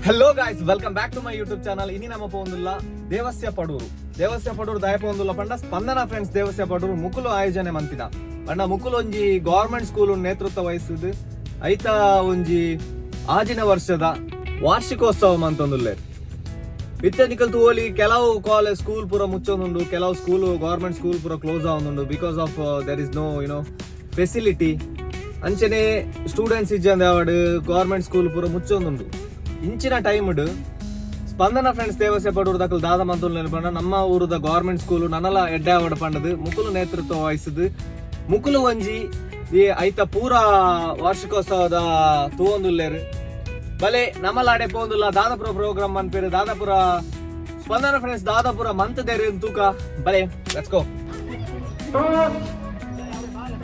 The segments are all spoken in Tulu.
Hello guys, welcome back to my YouTube channel. ಇನಿ ನಮ್ಮ ಪೋಂದುಲ್ಲ ದೇವಸ್ಯ ಪಡೂರು. ದೇವಸ್ಯ ಪಡೂರು ದಾಯ ಪೋಂದುಲ್ಲ ಪಂಡ ಸ್ಪಂದನ ಫ್ರೆಂಡ್ಸ್ ದೇವಸ್ಯ ಪಡೂರು ಮುಕುಲು ಆಯೋಜನೆ ಮಂತಿನ. ಪಂಡ ಮುಕುಲು ಒಂಜಿ ಗವರ್ಮೆಂಟ್ ಸ್ಕೂಲ್ ನೇತೃತ್ವ ವಹಿಸುದು ಐತ ಒಂಜಿ ಆಜಿನ ವರ್ಷದ ವಾರ್ಷಿಕೋತ್ಸವ ಮಂತೊಂದುಲ್ಲೇರ್. ಇತ್ತೆ ನಿಕಲ್ ತೂವೊಲಿ, ಕೆಲವು ಕಾಲೇಜ್ ಸ್ಕೂಲ್ ಪೂರ ಮುಚ್ಚೊಂದುಂಡು, ಕೆಲವು ಸ್ಕೂಲ್ ಗವರ್ಮೆಂಟ್ ಸ್ಕೂಲ್ ಪೂರ ಕ್ಲೋಸ್ ಆವೊಂದುಂಡು because of there is no facility. ಅಂಚನೆ ಸ್ಟೂಡೆಂಟ್ಸ್ ಇಜ್ಜಂದೆ ಆವಡ್ ಗವರ್ಮೆಂಟ್ ಸ್ಕೂಲ್ ಪೂರ ಮುಚ್ಚೊಂದುಂಡು. ಇಂಚಿನ ಟೈಮ್ ಸ್ಪಂದನ ಫ್ರೆಂಡ್ಸ್ ದೇವಸ್ಯ ಪಡೂರು ದಕಲ್ ದಾದ ಮಂತೊಂದು ಪಂಡ ನಮ್ಮ ಊರುದ ಗವರ್ಮೆಂಟ್ ಸ್ಕೂಲ್ ನನಲ ಎಡ್ಡೆ ಆವಡ್ ಪಂಡದು ಮುಕುಲು ನೇತೃತ್ವ ವಹಿಸುದು ಮುಕುಲು ಒಂಜಿ ಈ ಐತ ಪೂರ ವಾರ್ಷಿಕೋತ್ಸವದ ತೂವೊಂದುಲ್ಲೇರು. ಬಲೆ ನಮ್ಮಲಾಡೆ ಪೋಂದುಲ್ಲ, ದಾದಾಪುರ ಪ್ರೋಗ್ರಾಮ್ ಮನ್ಪೇರು, ದಾದಾಪುರ ಸ್ಪಂದನ ಫ್ರೆಂಡ್ಸ್ ದಾದಾಪುರ ಮಂತ್ ದೇರು ತೂಕ. ಬಲೆ, let's go. Two,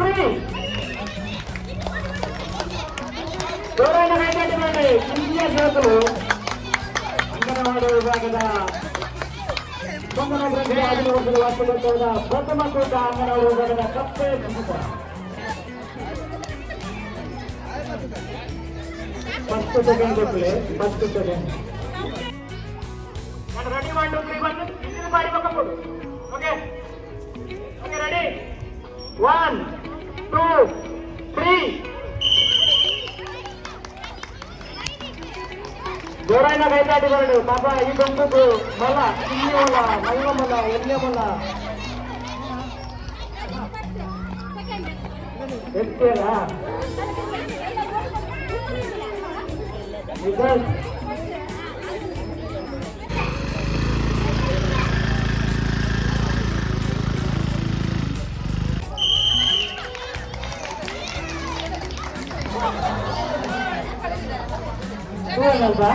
three. ಜೋರಾದ ಕೈತಾಟಿ ಮಾಡಿ ಕಿರಿಯ ಯುವಕರು. ಅಂಗನವಾಡಿ ವಿಭಾಗದ ಸ್ಪಂದನ ಗ್ರಂಥಿ 5 ವರ್ಷದ ವಾರ್ಷಿಕೋತ್ಸವದ ಪ್ರಥಮ ಕೂಟ ಅಂಗನವಾಡಿ ವಿಭಾಗದ ಕಪ್ಪೆ ಕುಮುಟ. ಫಸ್ಟ್ ಸೆಕೆಂಡ್ ಕೊಟ್ಟಲೆ, first second. Ready, one, two, three, one. ಬಾರಿ ಪಕ್ಕ. Okay okay, ready, one, two, three. ಜೋರಾಯಿನ ಕೈತಾಟಿ ಬರಡು ಪಾಪ. ಈ ಗುಂಪುಗು ಮಲ್ಲ ಕಿನ್ನಿ ಮಲ್ಲ ಮಲ್ಲ ಮಲ್ಲ ಎಣ್ಣೆ ಮಲ್ಲ ಎತ್ತೇನಾ ನಿಜ. ಅಲ್ವಾ?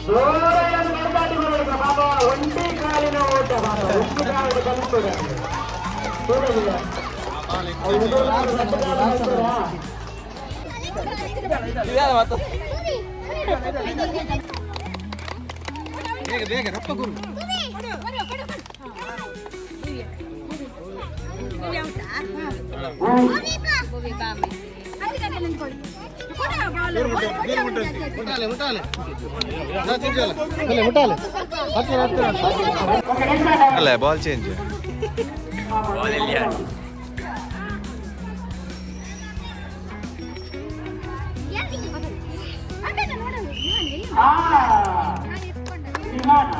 ಜೋರಾದ ಕೈತಾಟಿ ಬರಬೇಕು ಪಾಪ. ಒಂಟಿ ಕಾಲಿನ ಓಟ ಪಾಪ, ಒಂಟಿ ಕಾಲಿನ ಕಲಿಸ್ತದೆ ನೋಡೋದಿಲ್ಲ. ಅವ್ರು ರಟ್ಟು ಕಾಲು ಹಾಕ್ತಾರಾ? ಬೇಗ ಬೇಗ ರಪ್ಪ ಗುರು. ಅಲ್ಲ, ಬಾಲ್ ಚೇಂಜ್. ಆ, ವಿಮಾನ.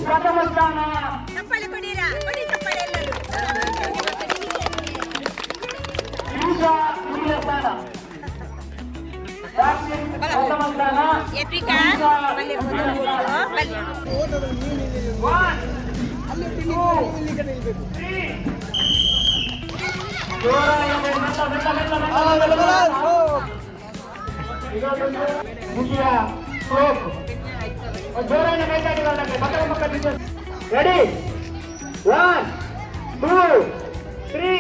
ಪ್ರಥಮ ಸ್ಥಾನ. ಚಪ್ಪಾಳೆ ಕೊಡಿರಾ, ಕೊಡಿ ಚಪ್ಪಾಳೆ ಎಲ್ಲರೂ. ನಿಮಿಷ ದ್ವಿತೀಯ ಸ್ಥಾನ. ಕಾರ್ತಿಕ್ ಪ್ರಥಮ ಸ್ಥಾನ. ಎಪಿಕಾ ಬಲ್ಲೆ ಬಲ್ಲೆ. One, to, three. ಜೋರಾಗಿ ಮೆಲ್ಲ ಮೆಲ್ಲ ಮೆಲ್ಲ ಮೆಲ್ಲ ಮೆಲ್ಲ. ಇದೊಂದು ಮುಗಿಯ ಸ್ಲೋಪ್. ಜೋರಾಗಿ ಕೈತಾಡಿ ಮಕ್ಕಳ ಮಕ್ಕಳ. Ready, one, to, three.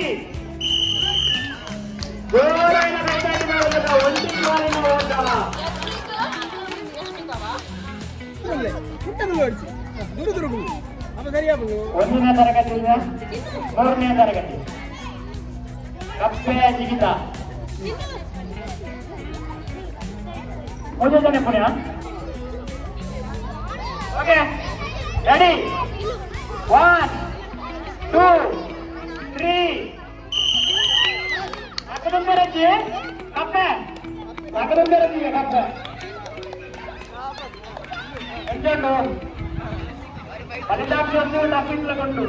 ಜೋರಾಗಿ ಕೈತಾಡಿ ಮಾಡಬೇಕು. ಒಂಟಿ ಕಾಲಿನ ಓಟ. ಒಂದನೇ ತರಗತಿಯಿಂದ ಮೂರನೇ ತರಗತಿ ಕಪ್ಪೆಯ ಜಿಗಿತ. ಮೊದಲನೇ ಪುಣ್ಯ. Okay, ready, one, two, three. ಅಕ್ಕದೊಂದರಜ್ಜಿ ಕಪ್ಪೆ, ಅಕ್ಕದೊಂದರಜ್ಜಿಗೆ ಕಪ್ಪೆ ಎಂಚುಂಡು ಫಲಿತಾಂಶ ಒಂದು ಡಬ್ಬಿಂಗ್ಲ ಕೊಂಡು.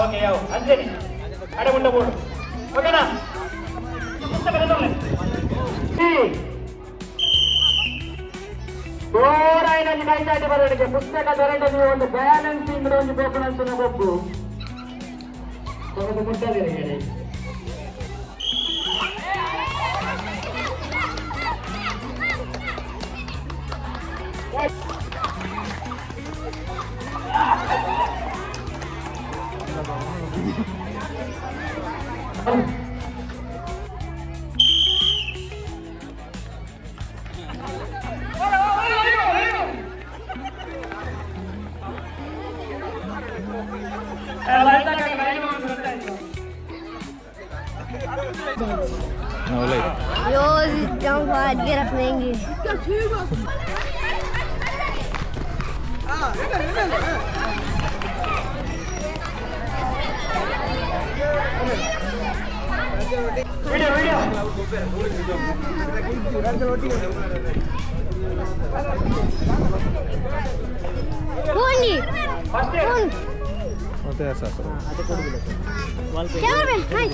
ಓಕೆ, ಯಾವ ಅಂಜನಿ ಅಡೆ ಉಂಡ ಬೋರ್ಡು. ಓಕೆನಾ? ಪುಸ್ತಕ ಜೋರಾಯಿನ ಕೈತಾಟಿ ಬರಲಿಕ್ಕೆ ಪುಸ್ತಕ ದೊರೆತ. ನೀವು ಒಂದು ಬ್ಯಾಲೆನ್ಸಿಂಗ್ ಒಂದು ಬೋಪನಂಚಿನ ಗೊಬ್ಬು ಮುಟ್ಟಾದಿರಿ ಹೇಳಿ. रोज जंप के रख देंगे। Pony cameraman hi.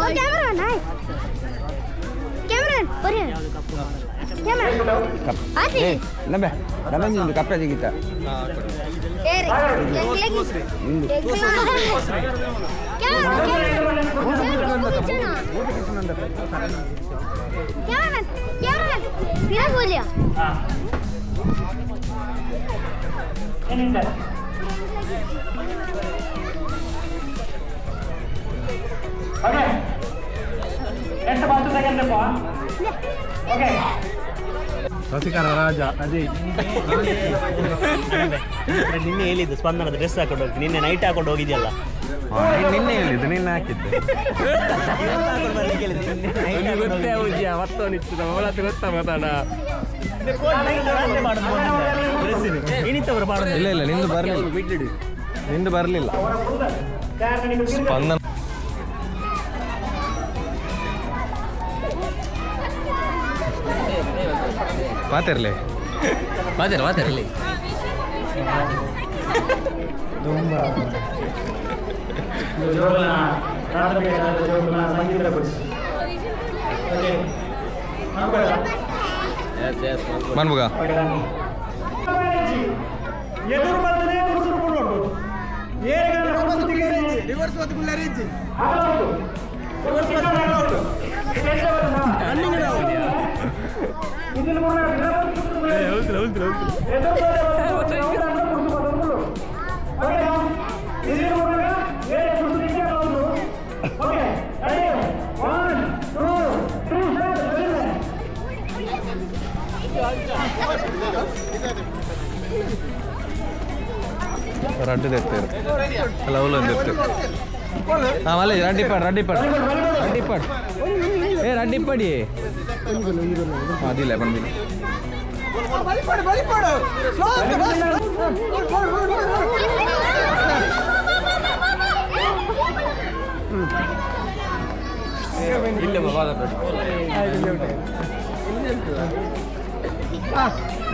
Cameraman hi. Cameraman ಬರಿ ಕ್ಯಾಮರಾ ಆತಿ. ನಬೆ ನಬೆ ಕಪ್ಪೆ ಜಿಗಿತ. ಏರಿ ಕ್ಯಾಮರಾಮನ್ ಕ್ಯಾಮರಾಮನ್ ಪಿರ ಬೋಲಿಯಾ. ಓಕೆ, ಎಷ್ಟು 10 ಸೆಕೆಂಡ್ ಓಕೆ. ರಸಿಕರ ರಾಜ ಅಜಯ್. ನಿನ್ನೆ ಹೇಳಿದ್ದು ಸ್ಪಂದನದ ಡ್ರೆಸ್ ಹಾಕೊಂಡು ಹೋಗ್ತೀನಿ. ನಿನ್ನೆ ನೈಟ್ ಹಾಕೊಂಡು ಹೋಗಿದ್ಯಲ್ಲ. ನಿನ್ನೆ ಹೇಳಿದ್ದು, ನಿನ್ನೆ ಹಾಕಿದ್ದೆ. ಇವತ್ತು ಹಾಕೊಂಡು ಬರ್ಲಿಕ್ಕೆ ಹೇಳಿದ್ದು, ನಿನ್ನೆ night ಹಾಕೊಂಡು ಹೋಗಿದ್ದೆ. ಇನ್ನಿತ್ತವರು ಮಾಡೋದು. ಇಲ್ಲ ಇಲ್ಲ, ನಿಂದು ಬರಲಿಲ್ಲ, ನಿಂದು ಬರಲಿಲ್ಲ. ಸ್ಪಂದನ ಮಾತಿರ್ಲಿ ಮಾತಾಡ ಮಾತಾಡಲಿ. ಪ್ರಾಥಮಿಕ ಶಾಲಾ ಜೋಗುಲ ಸಂಗೀತ ಕೋಚ್. ಓಕೆ. ಮನ್ಮುಗ. ಎದುರು ಬರ್ತದೆ ಕುರುಸುರು ಕೊಡು ರಡ್ಡು తెస్తారు లవ్లో తెస్తారు. మళ్ళీ రడ్డిపాడు రడ్డిపాడు రడ్డిపాడు. ఏ రడ్డిపాడి అది లేపండి.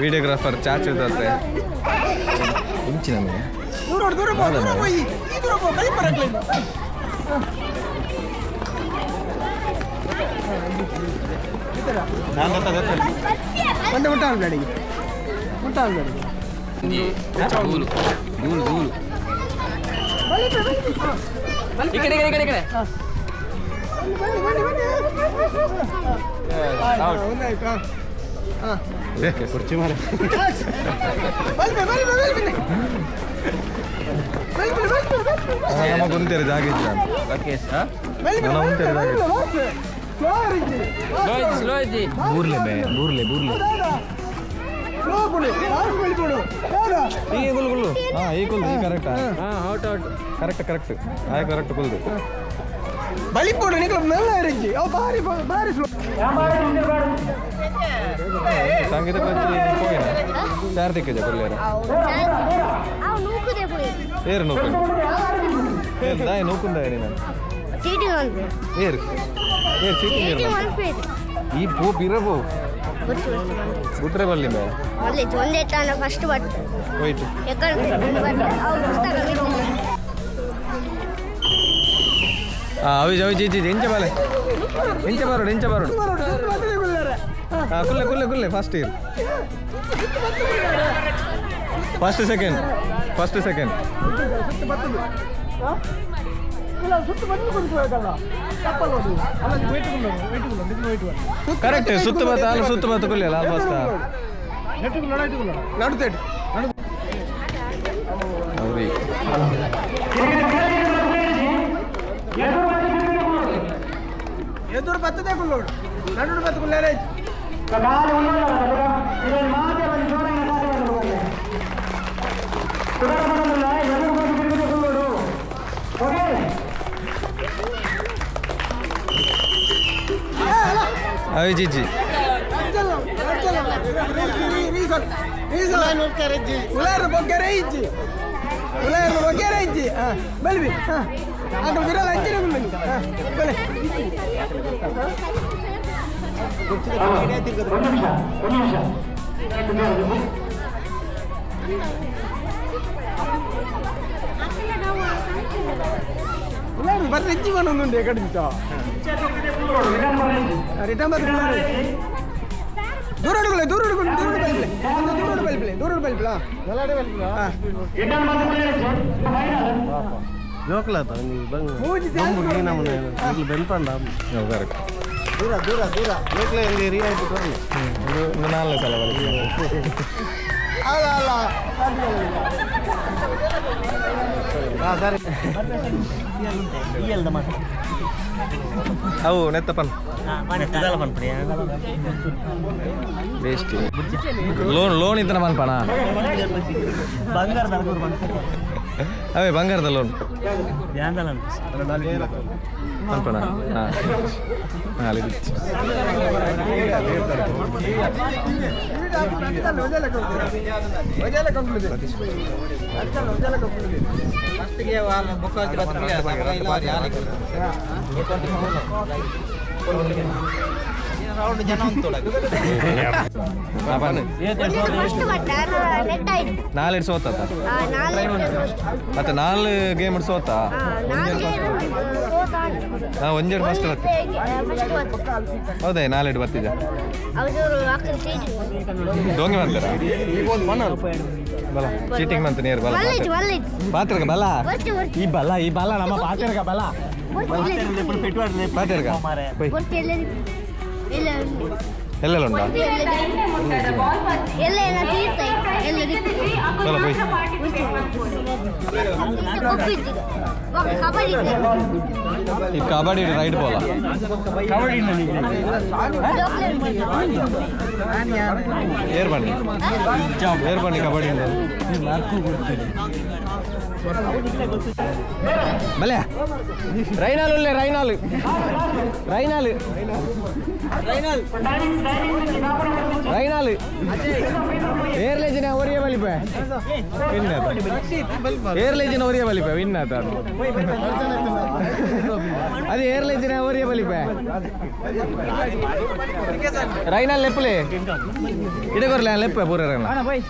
ವಿಡಿಯೋಗ್ರಾಫರ್ ಚಾಚು ದತ್ತೆ ಇಂಚಿ ನಮಗೆ. ದೂಲು ದೂಲು ದೂಲು. ಈ ಕಡೆ ಈ ಕಡೆ ಈ ಕಡೆ. ಕುರ್ಚಿ ಮಾರೆ. ನಮಗೆ ಉಂತೇರು ಜಾಗ ಇತ್ತು. ನನ್ನ ಉಂತೇರು ಜಾಗ ಇತ್ತು. ಸ್ಲೋ ಸ್ಲೋ ಐತಿ. ಬೂರ್ಲೆ ಬೇ ಬೂರ್ಲೆ ಬೂರ್ಲೆ. ಈ ಕುಲ್ ಕುಲ್ಲು. ಹಾ, ಈ ಕುಲ್ದು, ಈ ಕರೆಕ್ಟ್. ಹಾ, ಔಟ್ ಔಟ್. ಕರೆಕ್ಟ್ ಕರೆಕ್ಟ್ ಆಯ್ ಕರೆಕ್ಟ್ ಕುಲ್ದು. ಬಲಿಪೋಡು ನಿಕಲ ಮೆಲ್ಲ ಇರಿಂಚಿ ಅವು ಬಾರಿ ಬಾರಿ ಸ್ಲೋ. ಸಂಗೀತ ಕೋಚ್ ಹೋಗಿನ ಚಾರ್ ದಿಕ್ಕಜ ಕೊಲ್ಲೇರ. ಅವು ನೂಕುದೆ ಪೋಯಿ. ಏರು ನೂಕು ಏರು ದಾಯ ನೂಕುಂದ ಏರಿ ನಾನು. ಚೀಟಿಂಗ್ ಅನ್ಪೆ. ಏರು ಏರು ಚೀಟಿಂಗ್. ಚೀಟಿಂಗ್ ಏರು. ಅನ್ಪೆ. ಈ ಪೋ ಪಿರಬೋ. ಬರ್ಚು ಬರ್ಚು ಬಂದೆ. ಬುಟ್ರೆ ಬಲ್ಲಿ ಮೇ. ಮೊದಲೇ ಒಂದೇ ತಾನ ಫಸ್ಟ್ ಬಟ್. ಹೋಯ್ತು. ಯಾಕಂದ್ರೆ ಅವು ಪುಸ್ತಕ ಬಿಟ್ಟು. ಆ ಅವಿ ಅವಿ ಜಿ ಜಿ ಎಂಚ ಬಾಲೆ ಎಂಚ ಬರೋಡು ಎಂಚ ಬರೋಡು. ಹಾ, ಕುಲ್ಲೆ ಕುಲ್ಲೆ ಕುಲ್ಲೆ. First year first second first second. Correct ಸುತ್ತು ಬತ್ತ ಅಲ್ಲ ಸುತ್ತು ಬತ್ತ ಕುಲ್ಲೆ ಅಲ್ಲ ಫಸ್ಟ್. ನಡುತ್ತೇಟು. ಅವ್ರಿ. ಎದುರು ಬರ್ತದೆ ಕುಲ್ಲೋಡು ನಡುಡು ಬತ್ತು ಕುಲ್ಲೇರೆ. ಕಾಲು ಉಳ್ಳೋಲ್ಲ ಇದನ್ನು ಮಾತ್ರ ಒಂದು ಜೋರಾಗಿ ಕಾಟವನ್ನು ಕುಡರ ಬರಲಿಲ್ಲ ಎದುರು ಬಂದು ತಿರುಗಿದೆ ಕುಳ್ಳೋಡು. ಓಕೆ. ಅವಿಜಿಜಿ. ಉಲಾರು ಬೊಗ್ಗೆರೆ ಇಜ್ಜಿ, ಉಲಾರು ಬೊಗ್ಗೆರೆ ಇಜ್ಜಿ. ಹಾಂ, ಬಲ್ವಿ. ಹಾಂ, ಅದು ಬಿರಲ್ಲ ಹಂಚಿನ ಬನ್ನಿ. ಹಾಂ, ಬಲೆ. ಒಂದು ನಿಮಿಷ, ಒಂದು ನಿಮಿಷ. ಉಲಾರು ಬರ್ರೆ ಇಜ್ಜಿ ಒಂದೊಂದು ಕಡೆ. ರಿಟರ್ನ್ ಬರ್ತಾರೆ. ದೂರ ಹುಡುಗಲೆ, ದೂರ ಹುಡುಗು, ದೂರ ಬಲ್ಪ್ಲೆ, ದೂರ ಬಲ್ಪ್ಲೆ, ದೂರ ಬಲ್ಪ್ಲ. ಹಾಂ. ರಿಟರ್ನ್ ಬಂದು ಫೈನಲ್. ಮೂಜಿ. ಕರೆಕ್ಟ್. ದೂರ ದೂರ ದೂರ. ಒಂದು ನಾಲ್ಕು ಸಲ ಬಲಿಪು. ಅಲ್ಲ ಅಲ್ಲ. ಸರಿ. ಅವು ನೆತ್ತಪನ್ ವೇಸ್ಟ್. ಲೋನ್ ಲೋನ್ ಇತ್ತನ ಮನ್ಪಣ. ಅವೇ ಬಂಗಾರದ ಲೋನ್ ಮನ್ಪಣ. ಹಾಂ, ನಾಳೆ. ಫಸ್ಟ್ ಬಟ್ಟ ನೆಟ್ ಆಯ್ತು. ನಾಲೆಡ್ ಸೋತ. ನಾಲ್ಕು. ಮತ್ತೆ ನಾಲ್ ಗೇಮ್ ಸೋತ. ನಾಲ್ಕು ಸೋತ. ಹಾ, ಒಂಜೆರಡು ಫಸ್ಟ್ ಬತ್ತೆ. ಫಸ್ಟ್ ಬತ್ತು. ಹೌದಾ? ನಾಲೆಡ್ ಬರ್ತಿದ್ದ. ಅವರು ಅಕ್ಕನ ಚೀಟಿಂಗ್. ಡೋಂಗಿ ಮಾಡ್ತಾರ ಬಲ, ಚೀಟಿಂಗ್ ಮಂತ ನೇರು ಬಲ. ಮಲ್ಲೈತಿ ಮಲ್ಲೈತಿ. ಪಾತ್ರಗ ಬಲ. ಬರ್ತಿ ಬರ್ತಿ. ಈ ಬಲ, ಈ ಬಲ ನಮ್ಮ ಪಾತ್ರಗ ಬಲ. ಪಾತ್ರಗ ಬೈ. ಬರ್ತಿ ಎಲ್ಲ ಎಲ್ಲ. ಎಲ್ಲೆಲ್ಲ ಉಂಟಾ? ಎಲ್ಲ ಎಲ್ಲ ತೀರ್ಥ ಎಲ್ಲ. ಬಲ ಬೈ. ಕಬಡ್ಡಿ. ಈ ಕಬಡ್ಡಿ ರೈಟ್ ಬಾಲ. ಏರ್ ಬನ್ನಿ, ಏರ್ ಬನ್ನಿ ಕಬಡ್ಡಿ. ಬಲೆ ರೈನಾಲ್ ಉಲ್ಲೆ, ರೈನಾಲ್ ರೈನಾಲ್ ರೈನಾಲ್. ಏರ್ಲೇಜಿನ ಒರಿಯ ಬಲಿಪೆ ವಿನ್ ಆತ. ಏರ್ಲೇಜಿನ ಒರಿಯ ಬಲಿಪೆ ವಿನ್ ಆತ. ಅದು ಏರ್ಲೇಜಿನ ಒರಿಯ ಬಲಿಪೆ. ರೈನಾಲ್ ಲೆಪ್ಪಲೆ ಇಡೆ ಕೊರ್ಲೆ ಲೆಪ್ಪೆ ಪೂರ ರೈನಾಲ್.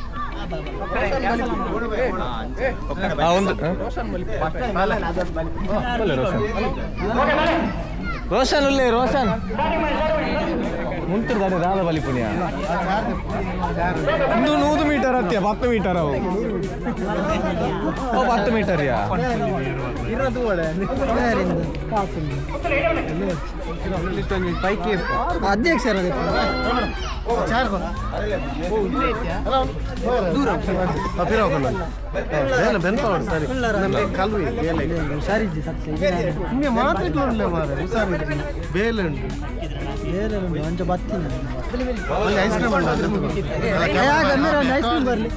ಆ ಒಂದು ಬಲ್ಲೆ ರೋಷನ್, ರೋಷನ್ ಉಲ್ಲೆ ರೋಷನ್ ಮುಂತುರು ದಾಡೆ ದಾದ ಬಲಿ ಪುಣ್ಯ. ಇಂದು 100 ಮೀಟರ್ ಅತ್ಯ 10 ಮೀಟರ್ ಅವು. ಓ, 10 ಮೀಟರ್ ಯಾ. ಅಧ್ಯಕ್ಷರ. ಸರಿ, ಮಾತ್ರ ಬೇಲೆ ಉಂಟು. ಅಂಚ ಬತ್ತಿನ. Ice cream. ಐಸ್ ಕ್ರೀಮ್ ಬರಲಿ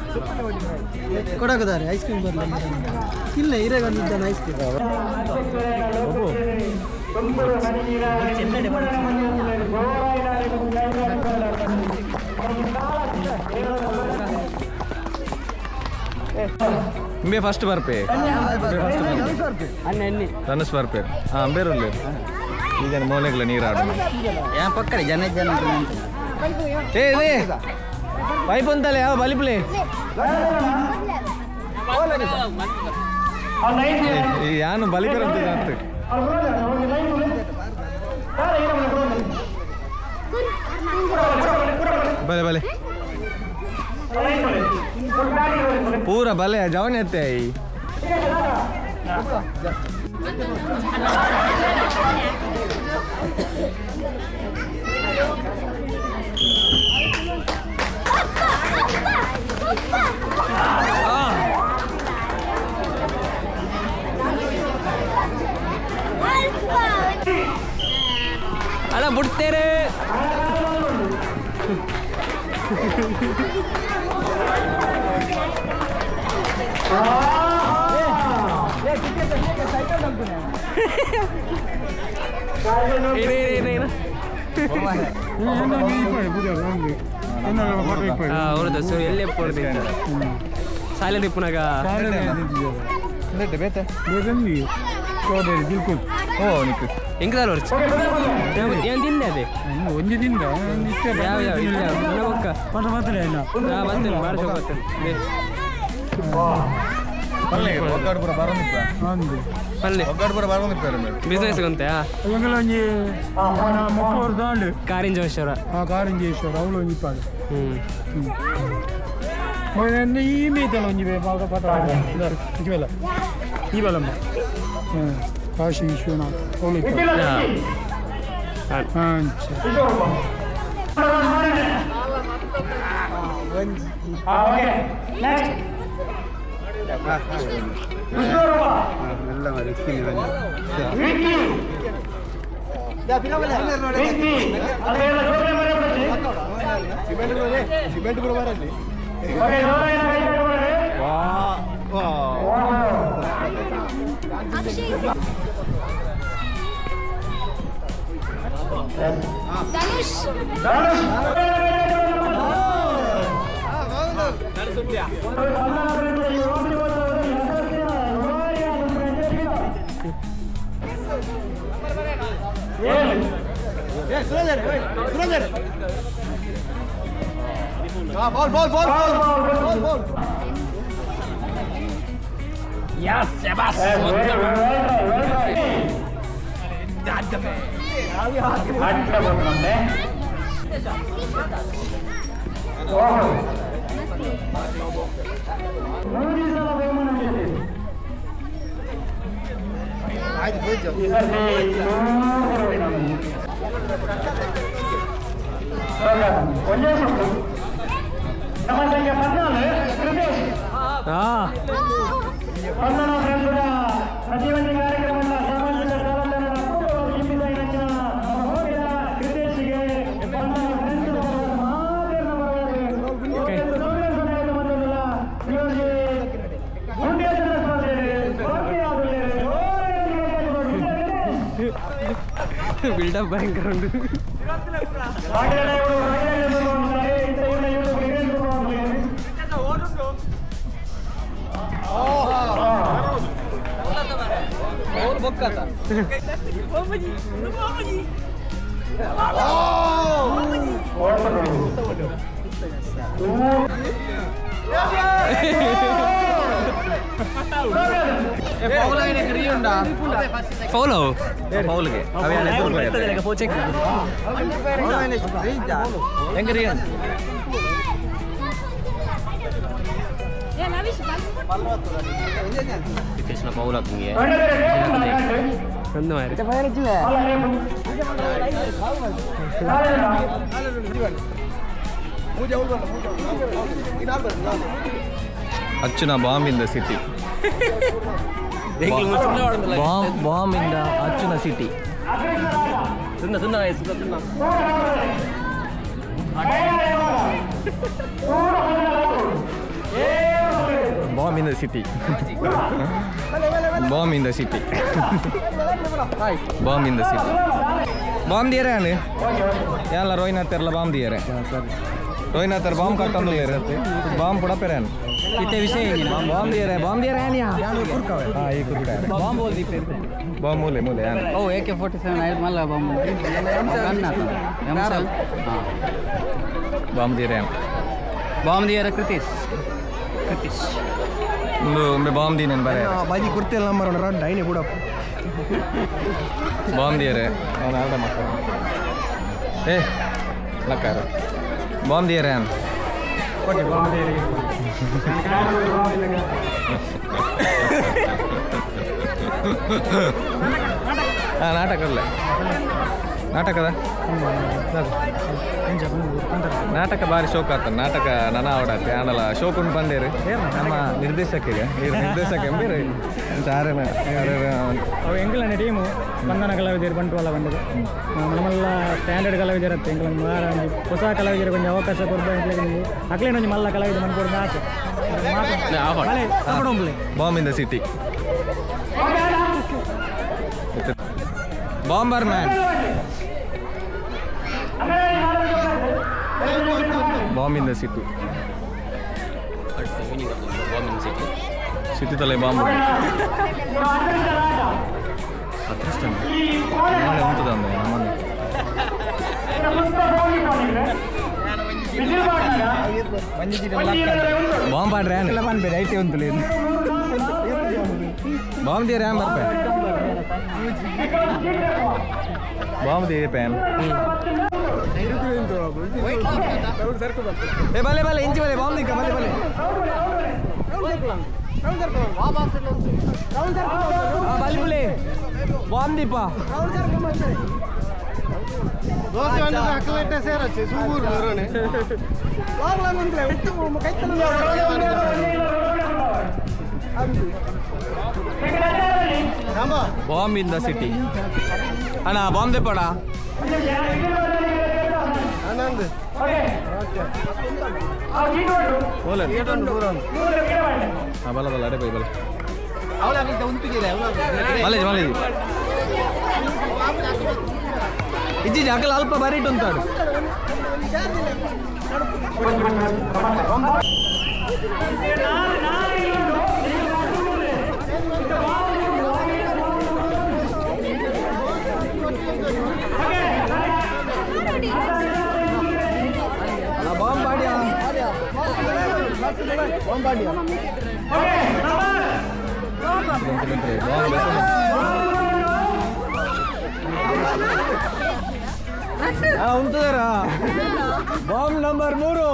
ಕೊಡಕದಾರೆ. ಐಸ್ ಕ್ರೀಮ್ ಬರಲಿ. ಇಲ್ಲ, ಇರಾಗ ಒಂದಿದ್ದಾನೆ ಐಸ್ ಕ್ರೀಮ್. ತುಮಕೂರು ಹನಿ ನೀರಾವರಿ ಇಂಬೆ ಫಸ್ಟ್ ಬರ್ಪೆ, ರನಸ್ ಬರ್ಪೆ. ಹಾಂ, ಅಂಬೇರುಲ್ಲೆ ಈಗ ಮೋನೆಗ್ಲ ನೀರು ಆಡು. ಪಕ್ಕಡೆ ಜನ ಜನ. ಏ ಏ ಪೈಪ್ ಅಂತಲ್ಲ ಯಾವ ಬಲಿಪ್ಲೆ. ಯಾನು ಬಲಿಪೆರಂತ ಅಂತ. ಬಲೆ ಬಲೆ ಪೂರ ಬಲೆ ಜವನಿ ಅತ್ತೆ. ಅಲ್ಲ ಬಿಡ್ತೇರೆ. ಎಲ್ಲಿ ಸಾಲೆ ಪುನಗ ಎಂಕದಾಲ ವರ್ಷ ಏನ್ ತಿಂದೆ ಅದೇ ಒಂಜಿ ತಿಂದ ಯಾವ ಯಾವ ಇಲ್ಲ ಬೊಕ್ಕ ಬರ್ತೇನೆ ಬಾರ ಬರ್ತೇನೆ. ಪಲ್ಲೆ ಬಿಸ್ನೆಸ್ ಗೊಂತೆ. ಒಂಜಿ ಮುಪ್ಪು ಕಾರಿಂಜೇಶ್ವರ. ಕಾರಿಂಜೇಶ್ವರ ಅವಳು ಒಂಜಿ ಪಾಡು. ಈ ಮೇತಲ್ಲ ಒಂಜಿ ಪಾಠ ಇವೆಲ್ಲ ಇವೆಲ್ಲಮ್ಮ ಕಾಶಿ ವಿಶ್ವನಾಥ್ ಅವಳು. ಹಾಂ. Dhanush. Ball ball ball ball ball. Build-up ಭಯಂಕರ ಉಂಟು. ಫೌಲ್ ಫೌಲ್ಗೆ ಒಂದು ಮಾರಿ. ಅಚ್ಚುನ bomb in the city. Bomb bomb in the ಅಚ್ಚುನ city. Bomb in the city. Bomb in the city. Bomb in the city. Bomb ದಿಯರೆ ಯಾಲ ರೋಹಿನಾಥ್ ಬಾಂಬ್ ದಿಯರೆ. ರೋಹಿನಾಥರ್ ಬಾಂಬ್ ಕಟ್ಟೊಂದುಲ್ಲೇರು ಬಾಂಬ್ ಕೂಡ ಪೆರೇನು ಇತ್ತೆ ವಿಷಯ ಬಾಂಬ್ ದಿಯರೆ ಬಾಂಬ್ ದಿಯರೆ ಆನಿಯಾ. ಹಾ ಈ ಕುರ್ಕ ಬಾಂಬ್ ಬಾಂಬ್ ಮೂಲೆ ಮೂಲೆ ಯಾನ್. ಓ AK-47 ಐದು ಮಲ್ಲ ಬಾಂಬ್ ಬಾಂಬ್ ದಿಯರೆ. ಬಾಂಬ್ ದಿಯರ ಕೃತೀಶ್ ಕೃತೀಶ್. ಒಂದು ಒಮ್ಮೆ ಬಾಂಬ್ ದೀನೇನು ಬರೆ. ಬಾಜಿ ಕುರ್ತಿಲ್ಲ ನಂಬರ್ ರಡ್ಡ ಐನೆ ಕೂಡ. ಬಾಂಬ್ ದಿಯರೆ ಅವನು ಆಡ ಮಕ್ಕಳು ಏ ಲಕ್ಕಾರ ಬಾಂಬ್ ದಿಯರೆ ಅನ್. ಹಾಂ ನಾಟಕ ಅಲ್ಲ ನಾಟಕದ ನಾಟಕ ಬಾರಿ ಶೋಕ್ ಆತ ನಾಟಕ ನನ ಅವಡತ್ತೆ ಆನಲ ಶೋಕ್ ಉಂಟು ಬಂದೇರು ನಮ್ಮ ನಿರ್ದೇಶಕಿಗೆ ನಿರ್ದೇಶಕ ಎಂಬೇರು ಚಾರನ. ಅವು ಎಂಕಲನ ಟೀಮು ಸ್ಪಂದನ ಕಲಾವಿದರು ಬಂಟ್ವಾಳ ಬಂದದ್ದು ನಮ್ಮೆಲ್ಲ ಸ್ಟ್ಯಾಂಡರ್ಡ್ ಕಲಾವಿದರತ್ತೆ ಎಂಕ್ಲ ಮಾರ ಒಂಜಿ ಹೊಸ ಕಲಾವಿದರ ಒಂಜಿ ಅವಕಾಶ ಕೊರ್ದು ಎಂಕ್ಲೆಗ್ ಅಕ್ಲೇನ ಒಂಜಿ ಮಲ್ಲ ಕಲಾವಿದ ಮನ್ಪೊಡು ಆಸೆ. ಬಲೆ support ಉಂಬ್ಲೆ. Bomb in the city, bomber man, bomb in the city. City ತಲೆ ಬಾಂಬ್ ಅದೃಷ್ಟ ನಾಳೆ ಉಂಟದ ಅಂದೆ ನಮ್ಮನೆ. ಬಾಂಬ್ ಪಾಡ್ರೆ ಪನ್ಪೇರು ಐತೆ ಉಂಟು. ಬಾಂಬ್ ತೀರ ಬರ್ಪೆ, ಬಾಂಬ್ ತೀರಿ ಪ್ಯಾನ್. ಏ ಬಲೆ ಬಲೆ ಇಂಚಿ ಬಲೆ, ಬಾಂಬ್ ದಿಕ್ಕ ಬಲೆ ಬಲೆ. ಬಲಿ ಬಲೆ ಬಾಂಬ್ ದೀಪ. ಬಾಂಬ್ ಇನ್ the city ಅಣ್ಣ, ಬಾಂಬ್ ದೆಪ್ಪಡ. ಬಲ ಬಲ, ಅಡೆ ಬೈ ಬಲ ಮಲೇಜ್ ಮಲೇಜ್ ಇಜ್ಜಿ ಅಕಲ ಅಲ್ಪ ಬರೀಟ್ ಉಂಟಾಡು. ಬಾಂಬ್ ಪಾಡ್ಯಾ, ಬಾಂಬ್ ಪಾಡ್ಯಾ. ಉಂಟುದಾರ ಬಾಂಬ್ ನಂಬರ್ 3.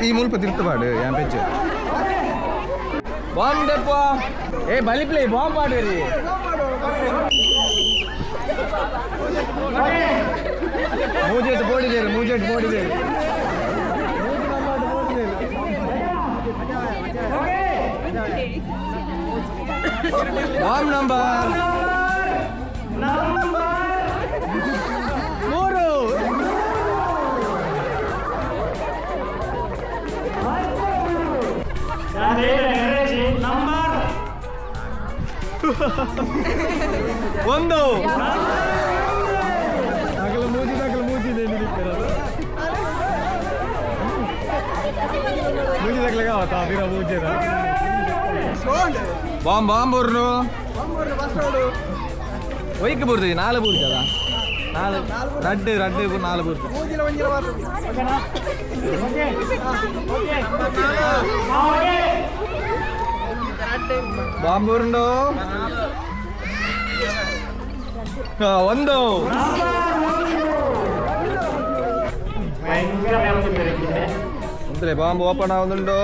ಈ ಮುಲ್ಪ ತಿರ್ತಪಾಡು ಯಾನ್ ಪೆಚ್ಚು ಬಾಂಬ್ ದೆಪ್ಪ. ಏ ಬಲಿ play bomb ಪಾಡುವರಿ. ಮೂಜೆಟ್ ಬೋಡಿದೇರು, ಮೂಜೆಟ್ ಬೋಡಿದೇರು. Bomb number 3. Number 1. ಅಗಲ ಮೂಜಿದ ಅಗಲ ಮೂಜಿದೆ, ಮೂಜಿದಾಗಲಾಗ ಅವತ್ತ ಮೂಜಿದ. ಬಾಂಬ್ ಬಾಂಬ್ ಊರ್ನು ಒಯ್ಕ್ ಬೂರ್ದು ನಾಲ್ ಬೂರ್ಜದ, ನಾಲ್ ರಡ್ಡು ರಡ್ಡು ನಾಲ್ ಬೂರ್ದು. ಬಾಂಬ್ ಊರುಂಡು 1. ಬಾಂಬ್ ಓಪನ್ ಆവുന്നുണ്ടೋ?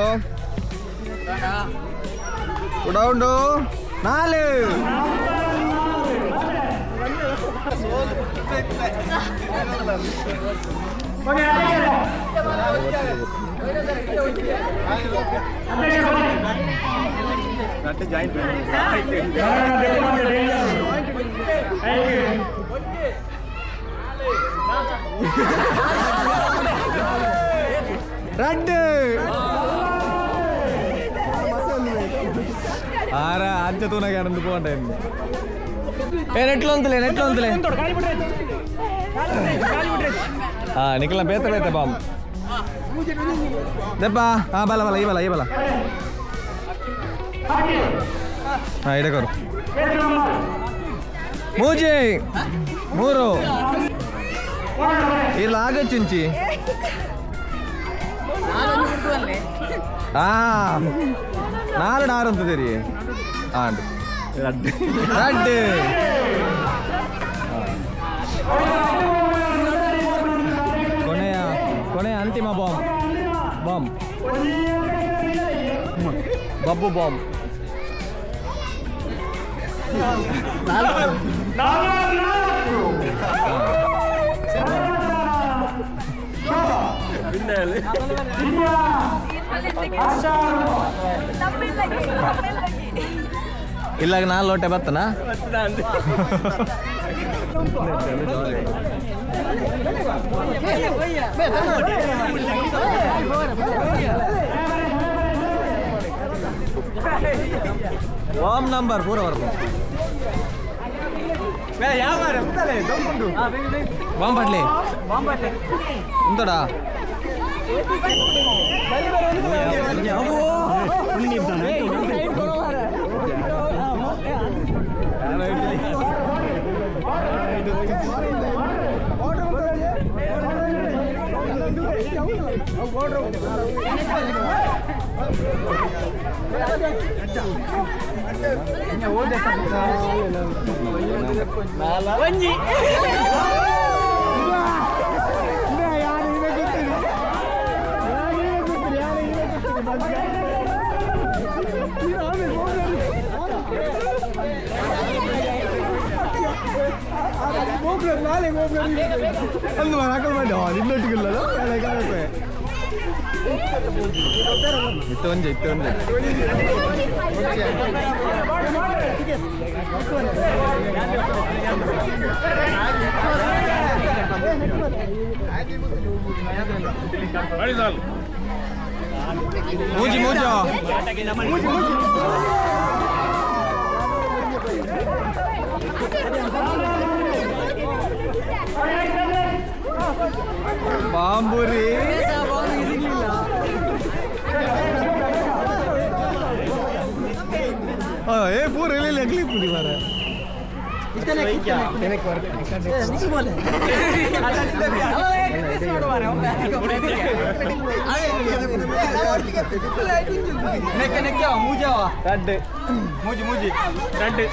ಕೂಡ ಉಂಡು 4. ರಡ್ಡು ಆರ ಅಂಚ ತೂನಾಗ ಆನಂದ್ ಪೋಂಡ. ಏ ನೆಟ್ಲು ಅಂತಲೇ, ನೆಟ್ಲು ಅಂತಲೇ. ಹಾ ನಿಖಲ ಬೇತ ಬೇತ ಬಾಂಬ್ ದೆಪ್ಪ. ಹಾ ಬಲ ಬಲ, ಈ ಬಲ ಈ ಬಲ. ಹಾ ಇಡಕೋರು ಮೂಜಿ 3 ಇಲ್ಲ ಆಗಚ್ಚುಂಚಿ. ಆ ನಾಲ್ ಡಾರ್ ಅಂತದೇರಿ ಆಂಡ್ ರಡ್ಡು ರಡ್ಡು. ಕೊನೆಯ ಕೊನೆಯ ಅಂತಿಮ ಬಾಂಬ್ ಬಾಂಬ್ ಬಬ್ಬು ಬಾಂಬ್. ಇಲ್ಲಾಗ ನಾಲ್ ಲೋಟೆ ಬತ್ತನಾ? ವಾಮ್ ನಂಬರ್ ಪೂರ ಬರ್ಬೋದು. ಬಾಂಬಟ್ಲಿ ಉಂತಡಾ. ಒಂಜಿ. ಇತ್ತು ಒಂಜಿ, ಇತ್ತು ಒಂಜಿ. ಮೂಜಿ ಮೂಜು ಮೂಜಿ ಮೂಜಿ. ಬಾಂಬುರಿ ಏ ಪೂರ ಇಲ್ಲ ಕ್ಲಿಪ್ ಪುಡಿ ಮಾರ. ಮೂಜಿ ಮೂಜಿ ರಡ್ಡು.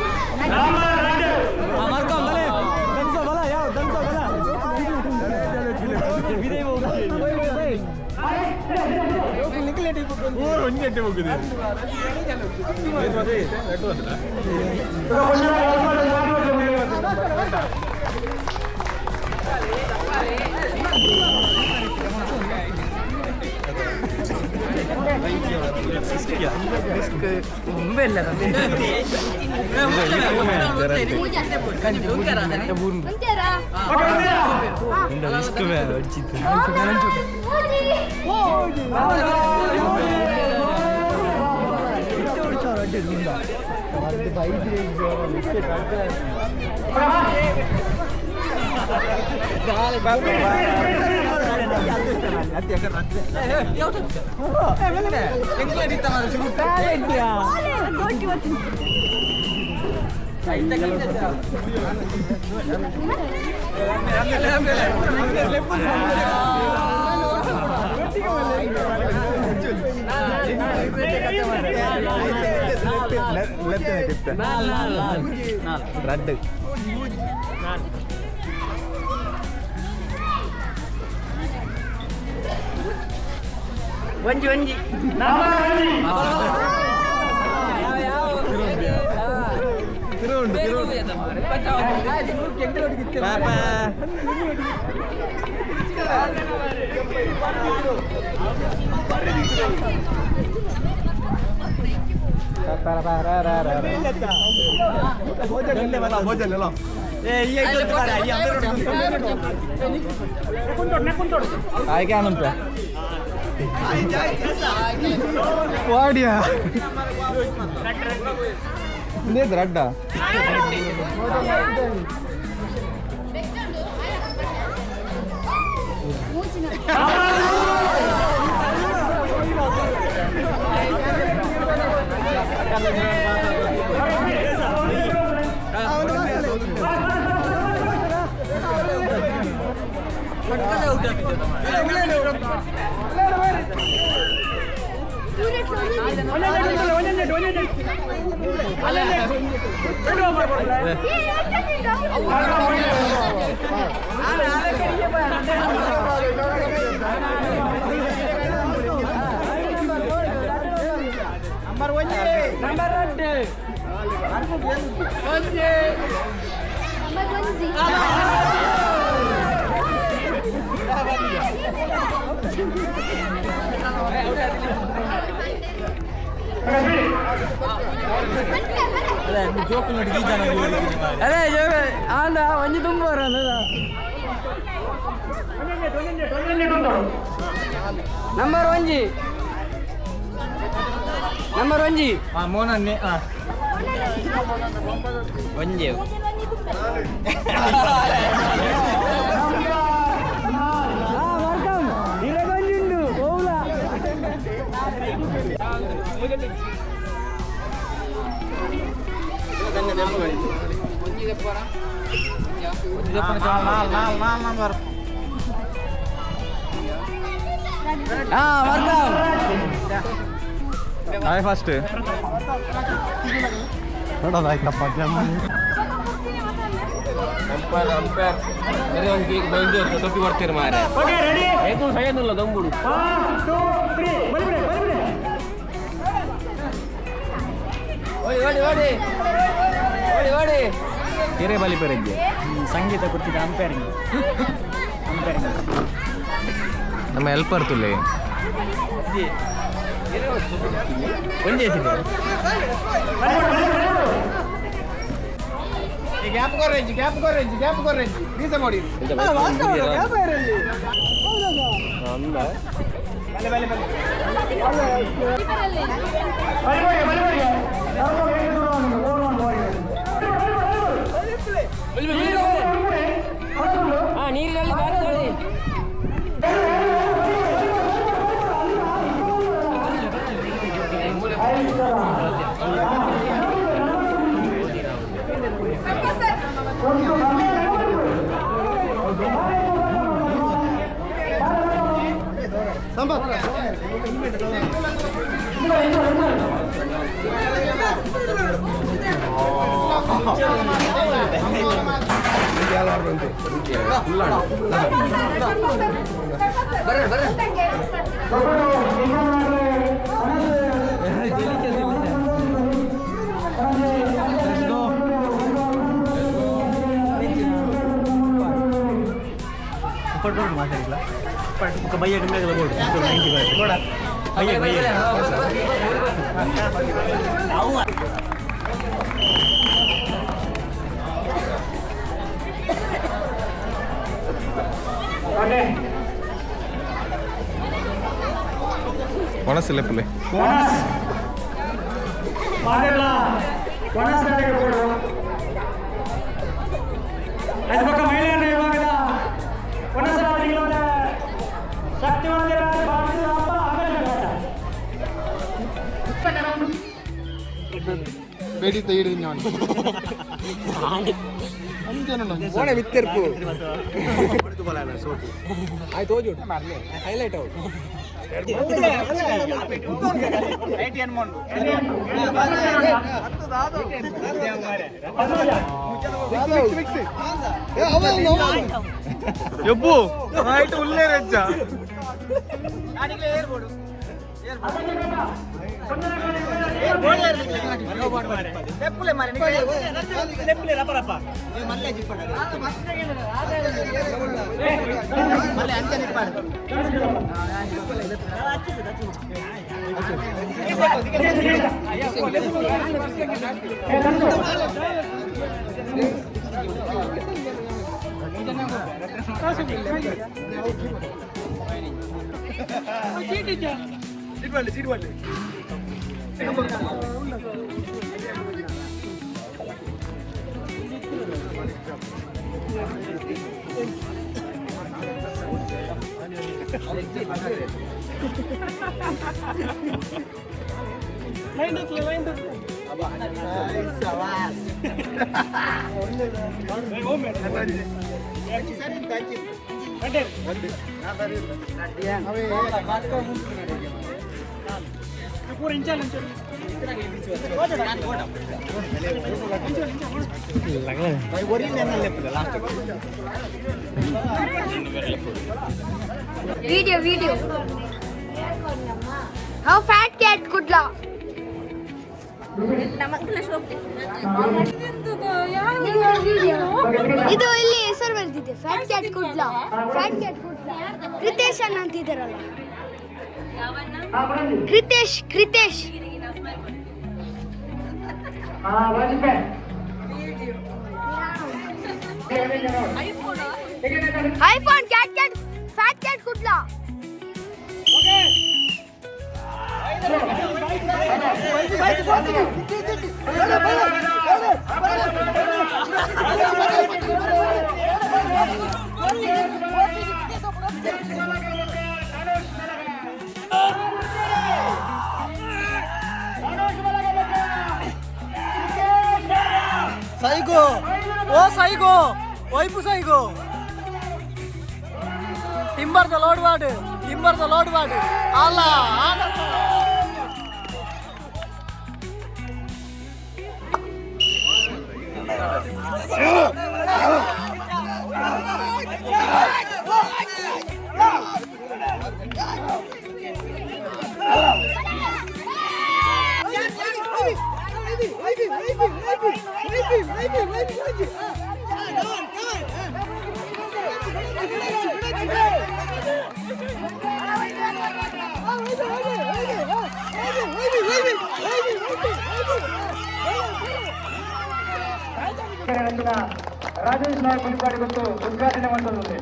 ರಡ್ಡು. ಒಂಜಿ ಒಂಜಿ. ವಾಡಿಯಾ ರಡ್ಡ. Number 1. ಅದೇ ಆಂಡ ಒಂಜಿ ತುಂಬ ನಂಬರ್ ಒಂಜಿ ನಂಬರ್ ಒಂಜಿ. ಮೋನನ್ನೇ. ಒಂಜಿ. Welcome ಇರಗೊಂಜಿ ಉಂಡು ಓವ್ಲ. Welcome. Hi first. Umpire umpire ಟೊಪ್ಪಿ ಕೊಡ್ತೀರಿ ಮಾರೆ. Okay, ready? ಏಕು ಸೈಯದಿಲ್ಲ ದೊಂಬುಡು. 1 2 3 ಬಲಿ ಬಲಿ ಬಲಿ. ಓಡಿ ಓಡಿ ಓಡಿ ಓಡಿ ಓಡಿ. ಹಿರೇ ಬಲಿ ಪೆರಗ್ಗೆ. ಸಂಗೀತ ಕೊಡ್ತಿದ್ದ ಅಂಪೈರಿಂಗ್ ಅಂಪೈರಿಂಗ್. ನಮ್ಮ ಹೆಲ್ಪರ್ ತುಲೆ. ಒಂಜಿ. ಗ್ಯಾಪ್ ಕೊರ್ರೆಂಜಿ, ಗ್ಯಾಪ್ ಕೊರ್ರೆಂಜಿ, ಗ್ಯಾಪ್ ಕೊರ್ರೆಂಜಿ ಬೀಸ ಮಾಡಿ. ನೀರಿನಲ್ಲಿ ಬಾರಿ. ಮಾತಾಡಿಲ್ಲ ಬೊಕ್ಕ ಬಯ್ಯ ಬೋಡು 90 ಬಯ್ಯ ಬಯ್ಯ. ಒಣಸಿಲ್ಲ ಪುಲೆ. ಅದು ಮಹಿಳೆಯರ ವಿಭಾಗದ ಶಕ್ತಿವಂತರ ಭಾರತದ ಹಬ್ಬ ಆಕರ್ಷಕ. ಮಿತ್ತೆರ್ಪು ಆಯ್ತು, ಓಜು ಹೈಲೈಟ್ ಔಟ್. ಎಬ್ಬು ಆಯ್ತು ಉಲ್ಲೇ ರಜ್ಜ. Video, video. How fat cat good law. ಇದು ಇಲ್ಲಿ ಹೆಸರು ಬರ್ತಿದೆ, fat cat Kudla, fat cat Kudla. Kritesh ಅಣ್ಣ ಅಂತಿದ್ದಾರಲ್ಲ, Kritesh Kritesh. iPhone cat cat fat cat Kudla. Psycho oh psycho ವೈಪು psycho ಟಿಂಬರ್ದ load ವಾಡು, ಟಿಂಬರ್ದ ಲೋಡ್ ವಾಡು ಅಲ್ಲ. ರಾಜೇಶ್ ನಾಯಕ್ ಮುನಿಪಾಡಿ ಗೊತ್ತು ಉದ್ಘಾಟನೆ ಮಾಡ್ತಾರೆ.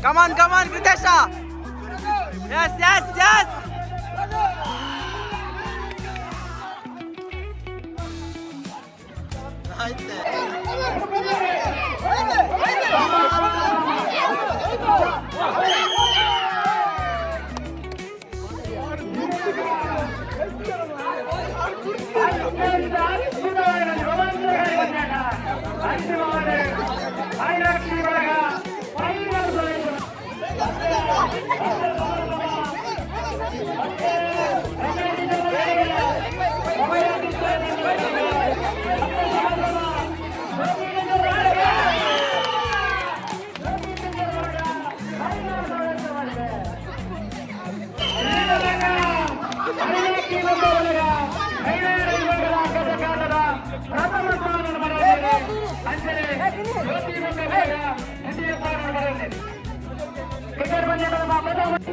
Come on, come on Kritesha, yes yes yes.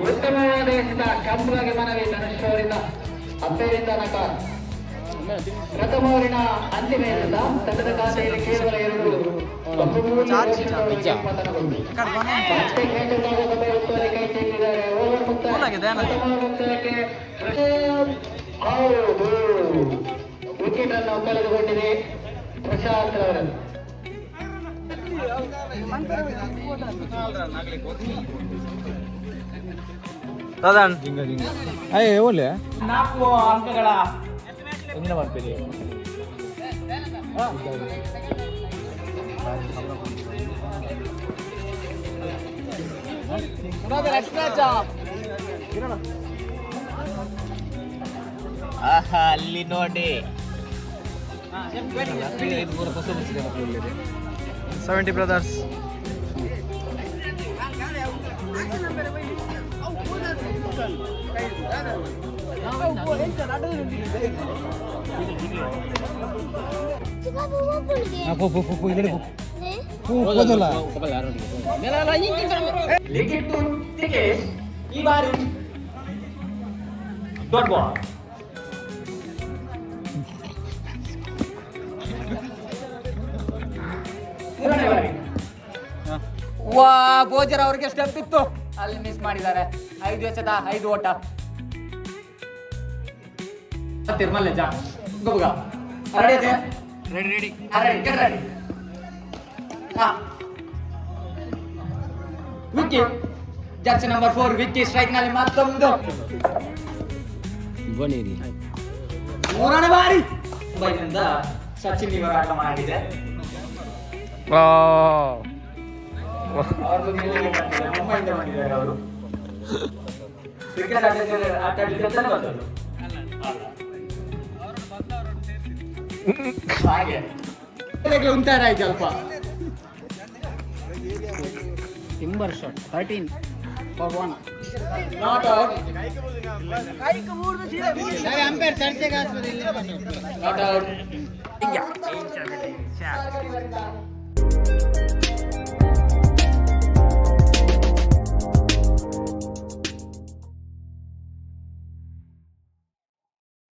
ಉತ್ತಮವಾದ ಎಸೆತ ಕಂಬಗೆ ಮನವಿ ಧನುಷ್ ಅವರಿಂದ ಅಪ್ಪೇರಿಂದ ನಕಾರ. ಪ್ರಥಮ ಓವರಿನ ಅಂತಿಮ ಎಸೆತ. ತಂಡದ ಖಾತೆಯಲ್ಲಿ ಕೇವಲ 2. ಮತ್ತೆ ಕೇಂದ್ರ ಉತ್ತುವರಿ ಕೈ ಚೆಲ್ಲಿದ್ದಾರೆ. ಓವರ್ ಮುಕ್ತಾಯ. ಪ್ರಥಮ ಓವರ್ ಮುಕ್ತಾಯಕ್ಕೆ ಹೌದು, ವಿಕೆಟ್ ಅನ್ನು ಕಳೆದುಕೊಂಡಿದೆ ಪ್ರಶಾಂತ್ ಅವರನ್ನು. ಅಯ್ಯ ಓಲೆ 4 ಅಂಕಗಳ ಎಂಜಿನ ಮಾಡ್ತೀರಿ. ಆಹಾ, ಅಲ್ಲಿ ನೋಡಿ. 70 ಬ್ರದರ್ಸ್. ಈ ಬಾರಿ ಡಾಟ್ ಬಾಲ್. ಮೂರನೇ ಬಾರಿ. ವಾ, ಬೋಜರ್ ಅವರಿಗೆ ಸ್ಟೆಪ್ ಇತ್ತು, ಅಲ್ಲಿ ಮಿಸ್ ಮಾಡಿದ್ದಾರೆ. 5 ಎಸೆತ, 5 ಓಟ. ತಿರ್ಮಲ್ಲ ಜಾ ಗೊಬ್ಬಗ ready ready ready ready get ready. ಹಾ, Vicky, jersey number 4 Vicky strike ನಲ್ಲಿ ಮತ್ತೊಂದು ಮೂರನೇ ಬಾರಿ. ಮುಂಬೈನಿಂದ ಸಚಿನ್ ಇವರು ಆಟ ಮಾಡಿದೆ. ಅವ್ರದ್ದು ಗೆಲ್ಲಲಿಕ್ಕೆ ಬಂದಿದೆ. ಮುಂಬೈಯಿಂದ ಬಂದಿದ್ದಾರೆ ಅವರು. ಕ್ರಿಕೆಟ್ ಆಟ ಆಟ ಆಡ್ಲಿಕ್ಕೆ ಅಂತಾನೆ ಬಂದದ್ದು. ಹಾಗೆ ಉಂಟಾರ ಆಯ್ತು ಅಲ್ಪ. Timber shot 13. For 1. Not out. Not out.